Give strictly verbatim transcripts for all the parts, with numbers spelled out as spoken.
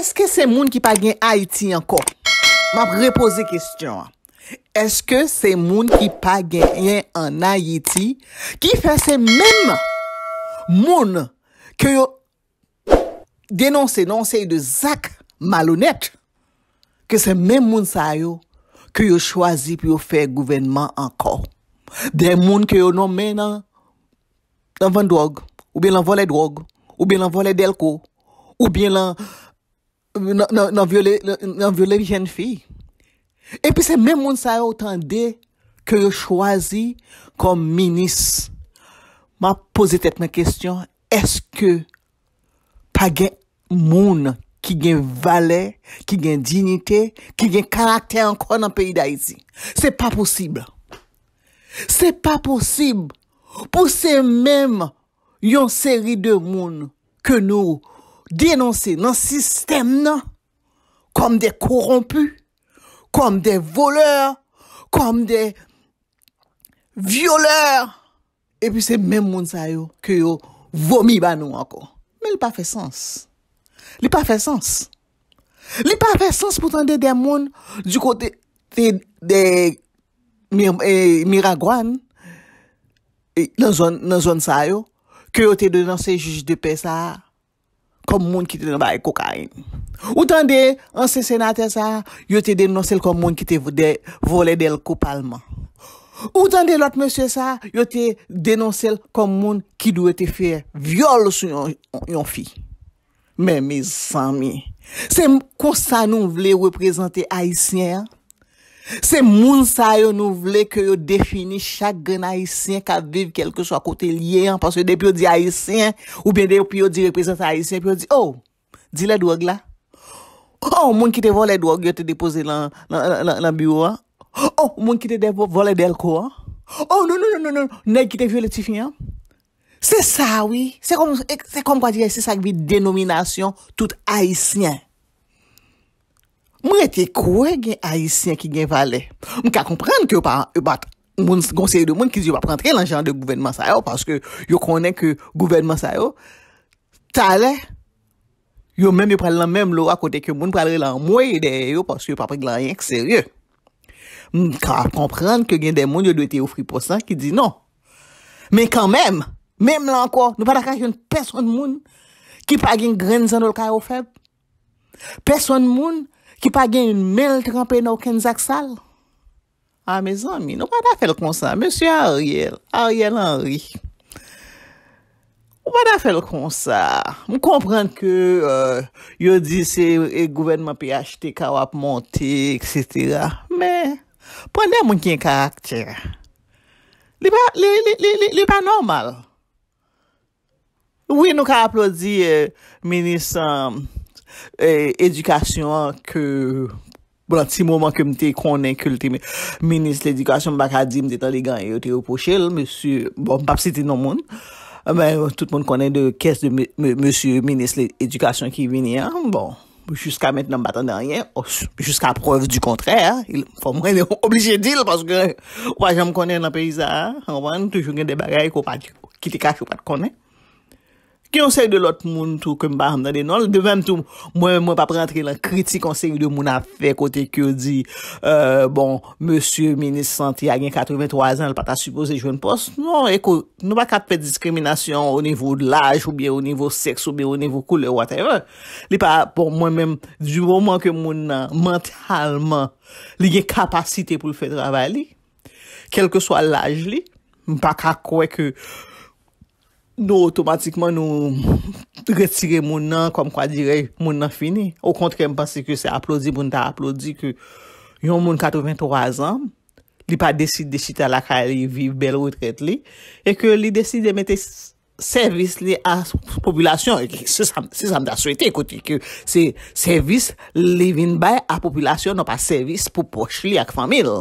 Èske se moun ki pa gen Ayiti ankò? M ap repoze kesyon an. Èske se moun ki pa genyen ann Ayiti ki fè se menm moun ke yo denonse nan yon seri de zak malonèt, ke se menm moun sa yo ke yo chwazi pou yo fè gouvènman ankò? De moun ke yo nonmen nan, nan vann dwòg, oubyen nan vòlè dwòg, oubyen nan vòlè dèlko, oubyen nan, nan, nan, nan vyole, nan, nan vyole jèn fi. Epi se menm moun sa yo ou tande ke yo chwazi kòm minis. M ap poze tèt mwen kesyon, èske pa gen moun ki gen valè, ki gen diyite, ki gen karaktè ankò nan peyi Dayiti? Se pa posib. Se pa posib pou se menm yon seri de moun ke nou denonse nan sistèm nan kòm de kowonpi, kòm de volè, kòm de vyolè, epi se menm moun sa yo ke yo vomi ba nou ankò. Men li pa fè sans. Li pa fè sans. Li pa fè sans pou tande de moun di kote de, de Mi-, e, Miragwàn, e, nan zòn, nan zòn sa yo, ke yo te denonse jij de pè sa a kòm moun ki te nan bay kokayin. Ou tande ansyen senatè sa a, yo te denonse l kòm moun ki te v-, de, vòlè dèlko palman. Ou tande lòt mesye sa a, yo te denonse l kòm moun ki dwe te fè vyòl sou yon, yon fi. Men mezanmi, se m-, konsa nou vle reprezante Ayisyen an? Se moun sa yo nou vle ke yo defini chak grenn Ayisyen k ap viv kèlkeswa kote l ye an, paske depi yo di Ayisyen, oubyen depi yo di reprezantan Ayisyen, epi yo di, oh, dilè dwòg la. Oh, moun ki te vòlè dwòg yo te depoze lan, lan, lan, lan, lan biwo an. Oh, moun ki te de-, vòlè dèlko an. Oh, non, non, non, non, non, nèg ki te vyole tifi an. Se sa, wi. Se kòm, se kòm kwa di, se sa k vin denominasyon tout Ayisyen. Mwen te kwè gen Ayisyen ki gen valè. M ka konprann ke yo pa, yo pa, moun, gon seri de moun ki di yo p ap rantre nan jan de gouvènman sa yo, paske yo konnen ke gouvènman sa yo, talè, yo menm yo pral nan menm lo a kote ke moun pral rele anmwey dèyè yo, paske yo p ap regle anyen k serye. M ka konprann ke gen de moun yo dwe te ofri pòs lan ki di non. Men kanmenm, menm la ankò, nou pa ta ka jwenn pèsonn moun ki pa gen grenn zannòl kay ofèb. Pèsonn moun ki pa gen men l tranpe nan okenn zak sal. A, mezanmi, nou pa ta fè l konsa. Mesye Ariel, Ariel Henry. Ou pa ta fè l konsa. M konprann ke, euh, yo di se, e, gouvènman P H T K w ap monte, et cetera. Men, pran de moun ki gen karaktè. Li pa, li, li, li, li, li pa nòmal. Wi, nou ka aplodi, eh, minis, eh, eh, edikasyon an ke, bon, nan ti moman ke m te konnen ke l te mi-, minis ledikasyon, m pa ka di m te tande gen anyen yo te repwoche l, mesye, bon, m p ap site non moun, men tout moun konnen de kès de me-, me-, mesye minis le-, edikasyon ki vini an, bon, jiska mentnan m pa tande anyen, o, jiska prèv di kontrè, fò mwen oblije di l, paske ou pa janm konnen nan peyi sa a, konprann, toujou gen de bagay ke w pa, ki te kache ou pa t konnen. Gen yon seri de lòt moun tou ke m pa janm tande non l. De menm tou, mwen, mwen p ap rantre nan kritik yon seri de moun ap fè kote ke yo di, euh, bon, mesye minis sante a gen katrevenntwa zan, l pa ta sipoze jwenn pòs. Non, ekout, nou pa ka fè diskriminasyon o nivo laj oubyen o nivo sèks oubyen o nivo koulè, whatever. Li pa, bon, mwen menm, di moman ke moun nan, mantalman, li gen kapasite pou l fè travay li, kèlkeswa laj li, m pa ka kwè ke nou otomatikman nou retire moun nan, kòmkwa dirè moun nan fini. Okontrè, m panse ke se aplodi pou n ta aplodi ke yon moun katrevenntwa zan, li pa deside chita lakay li, viv bèl retrèt li, e ke li deside mete s-, sèvis li a popilasyon. E se sa, se sa m ta swete, kote ke se sèvis li vin bay a popilasyon, non pa sèvis pou pòch li ak fanmi l.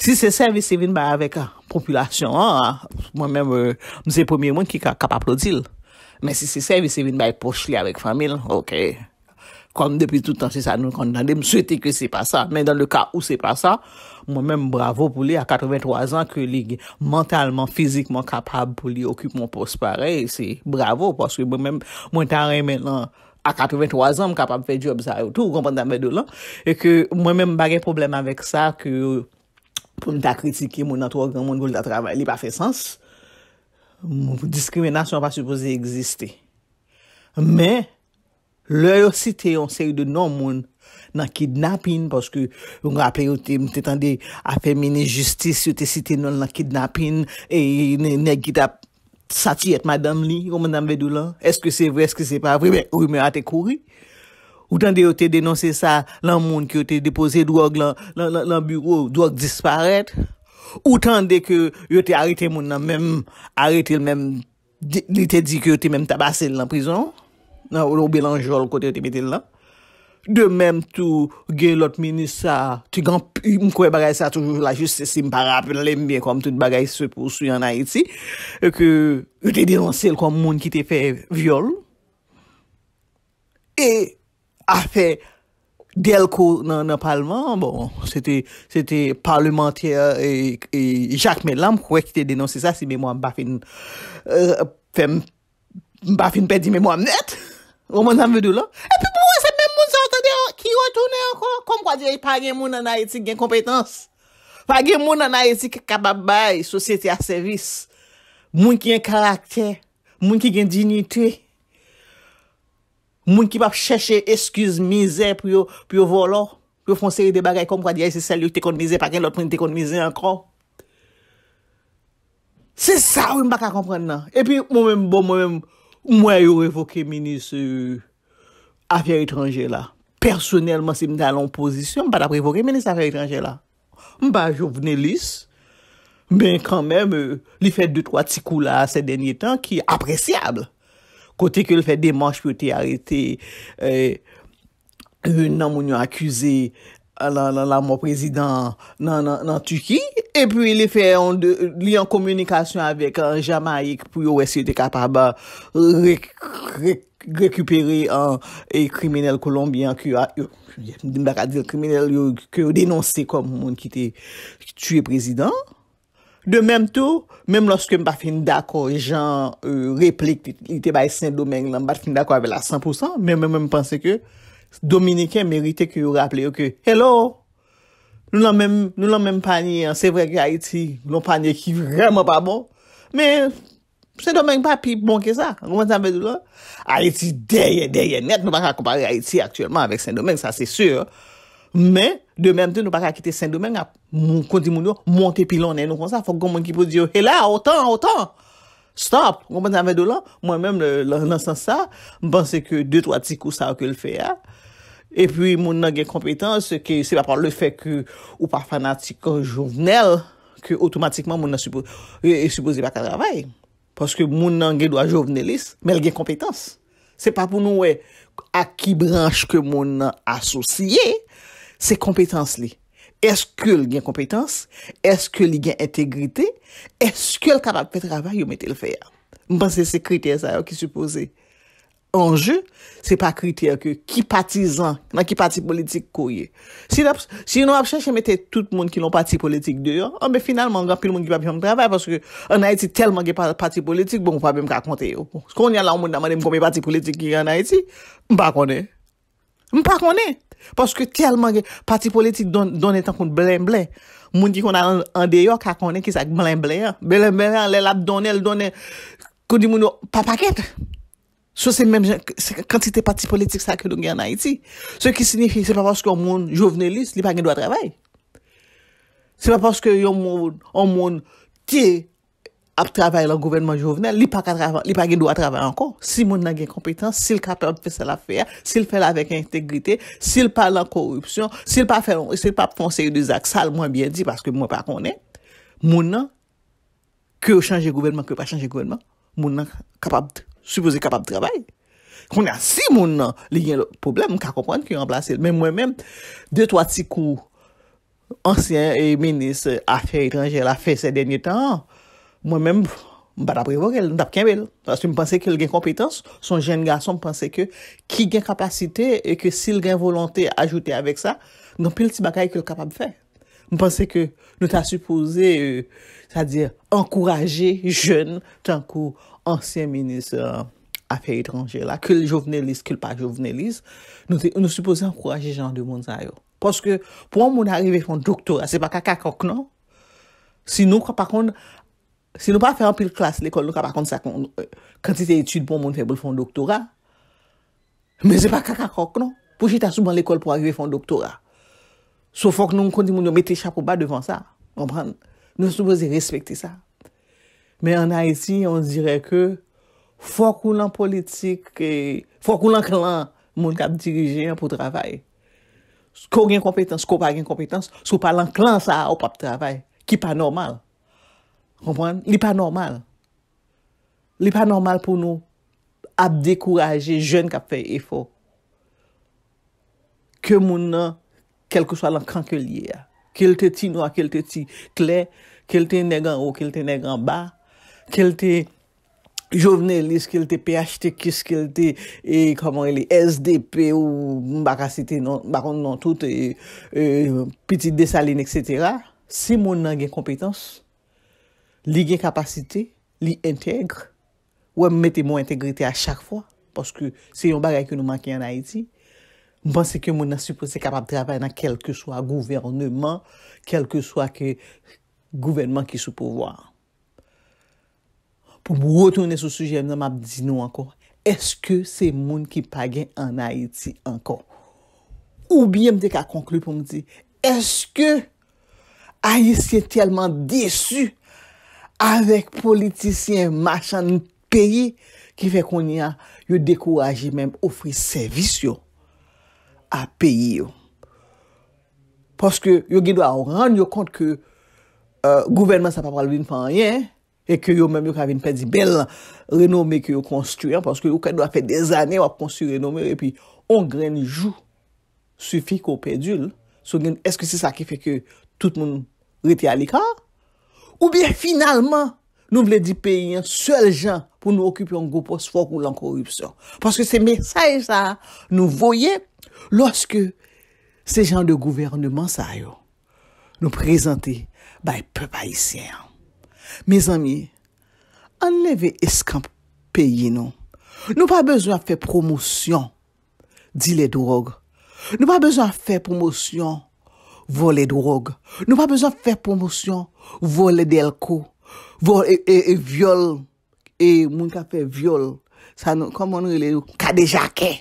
Si se sèvis li vin bay avèk, ah, popilasyon an, ah, mwen menm, euh, m se premye moun ki ka, k ap aplodi l. Men si se sèvis li vin bay pòch li avèk fanmi l, oke. Kòm depi tout tan se sa nou konn tande, m swete ke se pa sa. Men dans le cas où se pa sa, mwen menm, bravo pou li, a katrevenntwa zan, ke li mantalman, fizikman kapab pou li okipe yon pòs parèy, se bravo, paske mwen menm, mwen ta renmen nan a katrevenntwa zan, m kapab fè djòb sa yo tou, ou konprann sa m vle di w lan? E ke mwen menm, m pa gen pwoblèm avèk sa, ke pou m ta kritike moun nan twò granmoun pou l ta travay, li pa fè sans. Diskriminasyon pa sipoze egziste. Men, lè yo site yon seri de non moun nan kidnapin, paske m raple yo te, m te tande afè minis jistis, yo te site non l nan kidnapin, e nè-, nèg ki t ap satiyèt madanm li, ou konprann sa m vle di w lan? Èske se vre, èske se pa vre? Men rimè a te kouri. Ou tande yo te denonse sa lan moun ke yo te depoze dwòg lan, lan, lan, lan biwo, dwòg disparèt. Ou tande ke yo te arete moun nan, menm arete l, menm di-, li te di ke yo te menm tabase l nan prizon, nan, oubyen lan jòl kote yo te mete l lan. De menm tou, gen lòt minis sa, te gen anpi-, m kwè bagay sa toujou lajistis, si m pa raple m byen, kòm tout bagay se pouswi ann Ayiti, e ke yo te denonse l kòm moun ki te fè vyòl. E afè Dèlko nan, nan palman an, bon, se te, se te palemantè, e, e, Jakmèl la, m kwè, ki te denonse sa, si memwa m pa fin, e, fè m, m pa fin pèdi memwa m nèt. Ou konprann sa m vle di w lan? Epi pou wè se menm moun sa yo tande ki retounen ankò. Kòmkwa di pa gen moun ann Ayiti ki gen konpetans. Pa gen moun ann Ayiti ki kapab bay sosyete a sèvis. Moun ki gen karaktè, moun ki gen diyite. Moun ki p ap chèche eskiz mizè pou yo, pou yo vòlò, pou yo fè yon seri de bagay kòmkwa di se sèl yo ki te konn mizè, pa gen lòt moun ki te konn mizè ankò. Se sa wi m pa ka konprann nan. Epi mwen menm, bon, mwen menm, m wè yo revoke minis, e, afè etranjè la. Pèsonèlman, si m ta nan yon pozisyon, m pa t ap revoke minis afè etranjè la. M pa jovnelis, men kanmenm, e, li fè de twa ti kou la, se dènye tan, ki apresyab. Kote ke l fè demach pou yo te arete, e, youn nan moun yo akize, e, lan, lan lanmò prezidan an nan, nan, nan Tiki. Epi li fè yon de, li an kominikasyon avèk, e, Jamayik pou yo wè si yo te kapab, e, re-, re-, rekipere, e, e kriminèl kolonbyen an ke yo, yo, m pa ka di l kriminèl yo, ke yo denonse kòm moun ki te tiye prezidan. De menm tou, menm lòske m pa fin dakò jan, e, replik li, li te bay Sendomeng lan, m pa t fin dakò avè l a san pou san, men mwen menm m panse ke Dominiken merite ke yo raple yo ke, hello, nou lan menm, nou lan menm panye an. Se vre ke Ayiti, yon panye ki vrèman pa bon, men Sendomeng pa pi bon ke sa. Ou konprann sa m vle di w lan? Ayiti dèyè, dèyè nèt. Nou pa ka konpare Ayiti aktyèlman avèk Sendomeng, sa se si. Men, de menm tou, nou pa ka kite Sendomeng ap, moun, kon di moun yo, monte pilonnen nou konsa. Fòk gen moun ki pou di yo, hela, otan, otan! Stop! Ou konprann sa m vle di w lan? Mwen menm, le, le, nan sans sa, m panse ke de twa ti kou sa yo ke l fè a, epi moun nan gen konpetans, ke se pa pa le fè ke ou pa fanatik Jovenel, ke otomatikman moun nan sipo-, e, e sipoze pa ka travay. Paske moun nan gen dwa jovnelis, men l gen konpetans. Se pa pou nou wè ak ki branch ke moun nan asosye, se konpetans li. Èske l gen konpetans? Èske li gen entegrite? Èske l kapab fè travay yo mete l fè a? M panse se kritè sa yo ki sipoze anje, se pa kritè ke ki patizan, nan ki pati politik ke w ye. Si n ap, si nou ap chèche mete tout moun ki nan pati politik deyò, anben finalman, gen anpil moun ki p ap janm travay, paske ann Ayiti tèlman gen pa-, pati politik, bon, ou pa menm ka konte yo. Bon, kounye a la, yon moun ta mande m konbyen pati politik ki gen ann Ayiti, m pa konnen. M pa konnen. Paske tèlman gen pati politik don-, donnen tankou blenblen. Moun ki konn al an, andeyò ka konnen ki sa k blenblen an. Blenblen an, lè l ap donnen, l donnen, kou di moun yo, pa pakèt. So, se menm jan, se kantite pati politik sa ke nou gen ann Ayiti. Se ki siyifi, se pa paske yon moun jovnelis, li pa gen dwa travay. Se pa paske yon moun, yon moun te ap travay lan gouvènman Jovenel, li pa ka travay, li pa gen dwa travay ankò. Si moun nan gen konpetans, si l kapab fè sa l ap fè a, si l fè l avèk entegrite, si l pa lan koripsyon, si l pa fè, si l pa fè yon seri de zak sal, mwen byen di, paske mwen pa konnen, moun nan, ke yo chanje gouvènman, ke yo pa chanje gouvènman, moun nan kapab, sipoze kapab travay. Kounye a, si moun nan, li gen pwoblèm, m ka konprann ke yo ranplase l. Men mwen menm, de twa ti kou ansyen, e, minis afè etranjè la fè sè dènye tan an, mwen menm, m pa t ap revoke l, m t ap kenbe l. Paske m panse ke l gen konpetans, se yon jèn gason, m panse ke ki gen kapasite e ke si l gen volonte ajoute avèk sa, gen anpil ti bagay ke l kapab fè. M panse ke nou ta sipoze, e, sa di, ankouraje jèn tankou ansyen minis, e, afè etranje la, ke l jovnelis, ke l pa jovnelis, nou, te, nou sipoze ankouraje jan de moun sa yo. Paske pou yon moun arive fè yon doktora, se pa kaka kòk non. Si nou ka pa konn, si nou pa fè anpil klas lekòl, nou ka pa konn sa kon- kantite etid pou yon moun fè pou l fè yon doktora. Men se pa kaka kòk non. Pou chita sou ban lekòl pou arive fè yon doktora. So fòk nou konn moun yo mete chapo ba devan sa. Konprann? Nou sipoze respekte sa. Men an Ayiti, on dirè ke fòk ou lan politik, e, fòk ou lan klan moun k ap dirije an pou travay. Ke w gen konpetans, ke w pa gen konpetans, si w pa lan klan sa a, ou p ap travay. Ki pa nòmal. Konprann? Li pa nòmal. Li pa nòmal pou nou ap dekouraje jèn k ap fè efò. Ke moun nan, kèlkeswa lan kan ke l ye a, ke l te ti nwa, ke l te ti klè, ke l te nèg anwo, ke l te nèg anba, ke l te jovnelis, ke l te P H T K, ke l te, e, kòman rele, S D P, ou m pa ka site non, m pa konn non tout, e, e, pitit Desalin, etsetera. Si moun nan gen konpetans, li gen kapasite, li entèg, wè m mete mo entegrite a chak fwa, paske se yon bagay ke nou manke an Ayiti. M panse ke moun nan sipoze kapab travay nan kèlkeswa gouvèneman, kèlkeswa ke gouvènman ki sou pouvwa a. Pou m retounen sou sijè m nan, m ap di nou ankò, èske se moun ki pa gen an Ayiti ankò? Oubyen m te ka konkli pou m di, èske Ayisyen tèlman desi avèk politisyen machann peyi ki fè kounye a yo dekouraje menm ofri sèvis yo a peyi yo? Paske yo gen dwa rann yo kont ke, e, gouvènman sa pa pral vin fè anyen, e ke yo menm yo ka vin pèdi bèl renome ke yo konstwi an, paske ou ka dwa fè dèzane w ap konstwi renome, epi on grenn jou sifi ke w pèdi l. So, gen, èske se sa ki fè ke tout moun rete aleka? Oubyen finalman, nou vle di peyi an sèl jan pou nou okipe yon gwo pòs, fòk ou lan koripsyon? Paske se mesaj sa a nou voye lòske se jan de gouvèneman sa yo nou prezante bay pèp ayisyen an. Mezanmi, ann leve eskanp peyi nou. Nou pa bezwen ap fè pwomosyon dilè dwòg. Nou pa bezwen ap fè pwomosyon vòlè dwòg. Nou pa bezwen ap fè pwomosyon vòlè dèlko, vò-, e, e, e vyòl, e moun k ap fè vyòl. Sa nou, kòman nou rele yo? Kadejakè.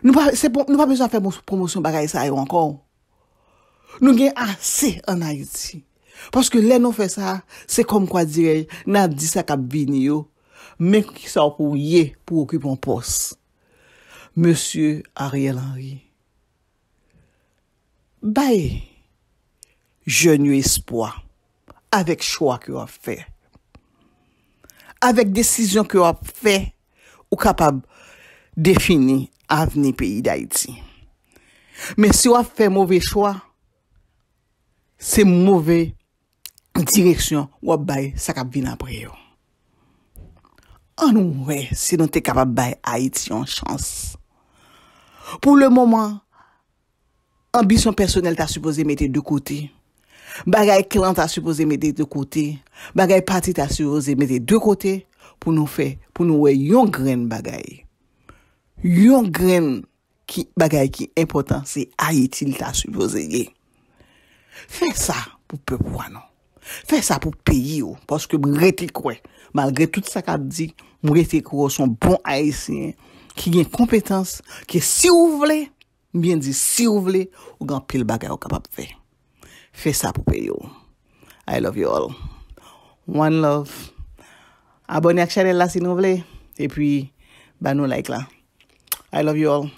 Nou pa, se pwo-, nou pa bezwen ap fè mo-, pwomosyon bagay sa yo ankò. Nou gen ase an Ayiti. Paske lè nou fè sa, se kòmkwa dirè, n a di sa k ap vini yo, men kisa w pou ye pou okipe yon pòs. Mesye Ariel Henry, bay jèn yo espwa avèk chwa ke w ap fè. Avèk desizyon ke w ap fè, ou kapab defini avni peyi Dayiti. Men si w ap fè move chwa, se move direksyon w ap bay sa k ap vin apre yo. Ann wè si nou te kapab bay Ayiti yon chans. Pou le moman, anbisyon pèsonèl ta sipoze mete de kote. Bagay klan ta sipoze mete de kote. Bagay pati ta sipoze mete de kote pou nou fè, pou nou wè yon grenn bagay. Yon grenn ki, bagay ki enpòtan, se Ayiti l ta sipoze ye. Fè sa pou pèp ou a non. Fè sa pou peyi w, paske m rete kwè, malgre tout sa k ap di, m rete kwè w se yon bon Ayisyen ki gen konpetans, ke si w vle, m byen di, si w vle, ou gen anpil bagay ou kapab fè. Fè sa pou peyi w. I love you all. One love. Abòne ak chanèl la si nou vle. Epi, ba nou like la. I love you all.